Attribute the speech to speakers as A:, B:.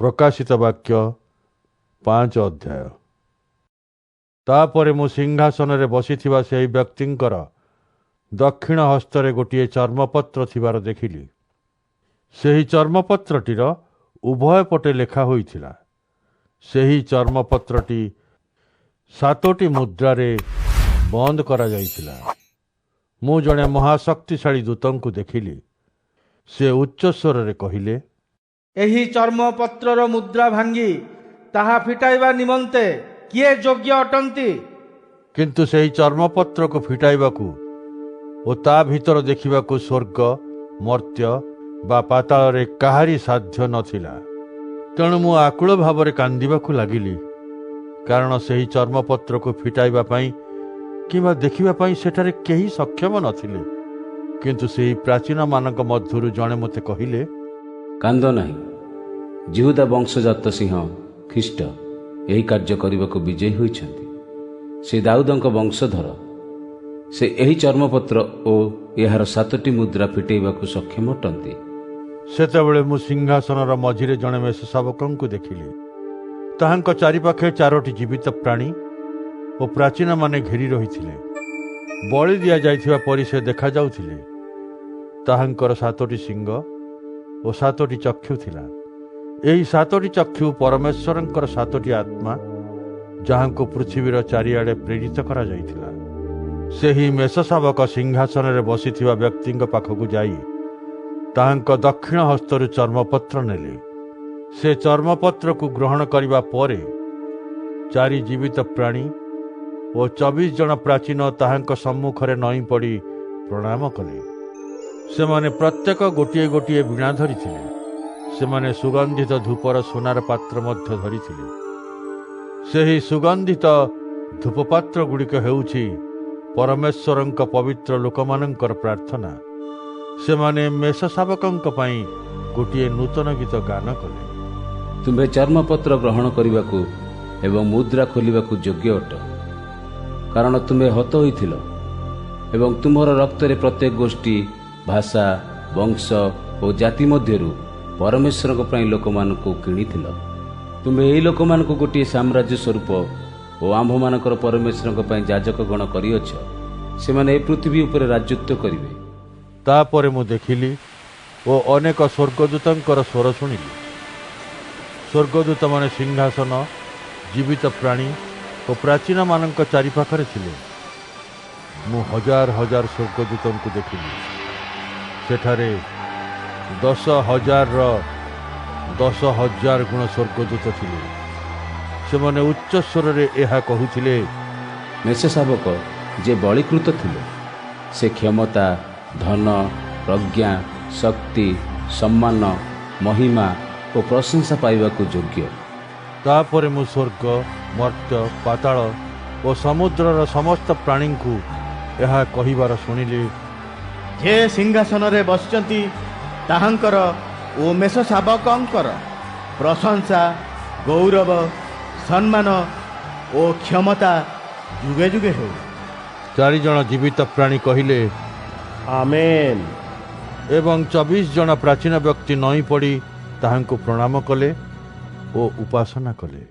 A: ପ୍ରକାଶିତ ବାକ୍ୟ, 5 ଅଧ୍ୟାୟ। ତାପରେ ମୁଁ ସିଂହାସନରେ ବସିଥିବା ସେହି ବ୍ୟକ୍ତିଙ୍କର ଦକ୍ଷିଣ ହସ୍ତରେ ଗୋଟିଏ ଚର୍ମପତ୍ର ଥିବାର ଦେଖିଲି। ସେହି ଚର୍ମପତ୍ରଟିର ଉଭୟ ପଟେ ଲେଖା ହୋଇଥିଲା। ସେହି ଚର୍ମପତ୍ରଟି ସାତୋଟି ମୁଦ୍ରାରେ ବନ୍ଦ କରାଯାଇଥିଲା। ମୁଁ ଜଣେ ମହାଶକ୍ତିଶାଳୀ ଦୂତଙ୍କୁ ଦେଖିଲି। ସେ ଉଚ୍ଚ ସ୍ୱରରେ କହିଲେ,
B: ଏହି ଚର୍ମପତ୍ରର ମୁଦ୍ରା ଭାଙ୍ଗି ତାହା ଫିଟାଇବା ନିମନ୍ତେ କିଏ ଯୋଗ୍ୟ ଅଟନ୍ତି?
A: କିନ୍ତୁ ସେହି ଚର୍ମପତ୍ରକୁ ଫିଟାଇବାକୁ ଓ ତା ଭିତର ଦେଖିବାକୁ ସ୍ୱର୍ଗ, ମର୍ତ୍ତ୍ୟ ବା ପାତାଳରେ କାହାରି ସାଧ୍ୟ ନଥିଲା। ତେଣୁ ମୁଁ ଆକୁଳ ଭାବରେ କାନ୍ଦିବାକୁ ଲାଗିଲି, କାରଣ ସେହି ଚର୍ମପତ୍ରକୁ ଫିଟାଇବା ପାଇଁ କିମ୍ବା ଦେଖିବା ପାଇଁ ସେଠାରେ କେହି ସକ୍ଷମ ନଥିଲେ। କିନ୍ତୁ ସେହି ପ୍ରାଚୀନମାନଙ୍କ ମଧ୍ୟରୁ ଜଣେ ମୋତେ କହିଲେ,
C: କାନ୍ଦ ନାହିଁ। ଯିହୁଦା ବଂଶଜାତ ସିଂହ ଖ୍ରୀଷ୍ଟ ଏହି କାର୍ଯ୍ୟ କରିବାକୁ ବିଜୟୀ ହୋଇଛନ୍ତି। ସେ ଦାଉଦଙ୍କ ବଂଶଧର। ସେ ଏହି ଚର୍ମପତ୍ର ଓ ଏହାର ସାତଟି ମୁଦ୍ରା ଫିଟେଇବାକୁ ସକ୍ଷମ ଅଟନ୍ତି।
A: ସେତେବେଳେ ମୁଁ ସିଂହାସନର ମଝିରେ ଜଣେ ମେଷଶାବକଙ୍କୁ ଦେଖିଲି। ତାହାଙ୍କ ଚାରିପାଖେ ଚାରୋଟି ଜୀବିତ ପ୍ରାଣୀ ଓ ପ୍ରାଚୀନମାନେ ଘେରି ରହିଥିଲେ। ବଳି ଦିଆଯାଇଥିବା ପରି ସେ ଦେଖାଯାଉଥିଲେ। ତାହାଙ୍କର ସାତୋଟି ଶିଙ୍ଗ ଓ ସାତୋଟି ଚକ୍ଷୁ ଥିଲା। ଏହି ସାତୋଟି ଚକ୍ଷୁ ପରମେଶ୍ୱରଙ୍କର ସାତୋଟି ଆତ୍ମା, ଯାହାଙ୍କୁ ପୃଥିବୀର ଚାରିଆଡ଼େ ପ୍ରେରିତ କରାଯାଇଥିଲା। ସେହି ମେଷଶାବକ ସିଂହାସନରେ ବସିଥିବା ବ୍ୟକ୍ତିଙ୍କ ପାଖକୁ ଯାଇ ତାହାଙ୍କ ଦକ୍ଷିଣ ହସ୍ତରୁ ଚର୍ମପତ୍ର ନେଲେ। ସେ ଚର୍ମପତ୍ରକୁ ଗ୍ରହଣ କରିବା ପରେ ଚାରି ଜୀବିତ ପ୍ରାଣୀ ଓ 24 ଜଣ ପ୍ରାଚୀନ ତାହାଙ୍କ ସମ୍ମୁଖରେ ନଇଁ ପଡ଼ି ପ୍ରଣାମ କଲେ। ସେମାନେ ପ୍ରତ୍ୟେକ ଗୋଟିଏ ଗୋଟିଏ ବୀଣା ଧରିଥିଲେ। ସେମାନେ ସୁଗନ୍ଧିତ ଧୂପର ସୁନାର ପାତ୍ର ମଧ୍ୟ ଧରିଥିଲେ। ସେହି ସୁଗନ୍ଧିତ ଧୂପପାତ୍ର ଗୁଡ଼ିକ ହେଉଛି ପରମେଶ୍ୱରଙ୍କ ପବିତ୍ର ଲୋକମାନଙ୍କର ପ୍ରାର୍ଥନା। ସେମାନେ ମେଷଶାବକଙ୍କ ପାଇଁ ଗୋଟିଏ ନୂତନ ଗୀତ ଗାନ କଲେ।
C: ତୁମ୍ଭେ ଚର୍ମପତ୍ର ଗ୍ରହଣ କରିବାକୁ ଏବଂ ମୁଦ୍ରା ଖୋଲିବାକୁ ଯୋଗ୍ୟ ଅଟ, କାରଣ ତୁମ୍ଭେ ହତ ହୋଇଥିଲ ଏବଂ ତୁମର ରକ୍ତରେ ପ୍ରତ୍ୟେକ ଗୋଷ୍ଠୀ, ଭାଷା, ବଂଶ ଓ ଜାତି ମଧ୍ୟରୁ ପରମେଶ୍ୱରଙ୍କ ପାଇଁ ଲୋକମାନଙ୍କୁ କିଣିଥିଲ। ତୁମ୍ଭେ ଏହି ଲୋକମାନଙ୍କୁ ଗୋଟିଏ ସାମ୍ରାଜ୍ୟ ସ୍ୱରୂପ ଓ ଆମ୍ଭମାନଙ୍କର ପରମେଶ୍ୱରଙ୍କ ପାଇଁ ଯାଜକ ଗଣ କରିଅଛ। ସେମାନେ ଏ ପୃଥିବୀ ଉପରେ ରାଜତ୍ୱ କରିବେ।
A: ତାପରେ ମୁଁ ଦେଖିଲି ଓ ଅନେକ ସ୍ୱର୍ଗଦୂତଙ୍କର ସ୍ୱର ଶୁଣିଲି। ସ୍ୱର୍ଗଦୂତମାନେ ସିଂହାସନ, ଜୀବିତ ପ୍ରାଣୀ ଓ ପ୍ରାଚୀନମାନଙ୍କ ଚାରିପାଖରେ ଥିଲେ। ମୁଁ ହଜାର ହଜାର ସ୍ୱର୍ଗଦୂତଙ୍କୁ ଦେଖିଲି। ସେଠାରେ 10,000ର 10,000 ଗୁଣ ସ୍ୱର୍ଗଦୂତ ଥିଲେ। ସେମାନେ ଉଚ୍ଚ ସ୍ୱରରେ ଏହା କହୁଥିଲେ,
C: ମେଷଶାବକ ଯେ ବଳୀକୃତ ଥିଲେ, ସେ କ୍ଷମତା, ଧନ, ପ୍ରଜ୍ଞା, ଶକ୍ତି, ସମ୍ମାନ, ମହିମା ଓ ପ୍ରଶଂସା ପାଇବାକୁ ଯୋଗ୍ୟ।
A: ତାପରେ ମୁଁ ସ୍ୱର୍ଗ, ମର୍ତ୍ତ୍ୟ, ପାତାଳ ଓ ସମୁଦ୍ରର ସମସ୍ତ ପ୍ରାଣୀଙ୍କୁ ଏହା କହିବାର ଶୁଣିଲି,
B: ଯେ ସିଂହାସନରେ ବସିଛନ୍ତି, ତାହାଙ୍କର ଓ ମେଷ ଶାବକଙ୍କର ପ୍ରଶଂସା, ଗୌରବ, ସମ୍ମାନ ଓ କ୍ଷମତା ଯୁଗେ ଯୁଗେ ହେଉ।
A: ଚାରିଜଣ ଜୀବିତ ପ୍ରାଣୀ କହିଲେ,
D: ଆମେନ୍।
A: ଏବଂ 24 ଜଣ ପ୍ରାଚୀନ ବ୍ୟକ୍ତି ନଇଁ ପଡ଼ି ତାହାଙ୍କୁ ପ୍ରଣାମ କଲେ ଓ ଉପାସନା କଲେ।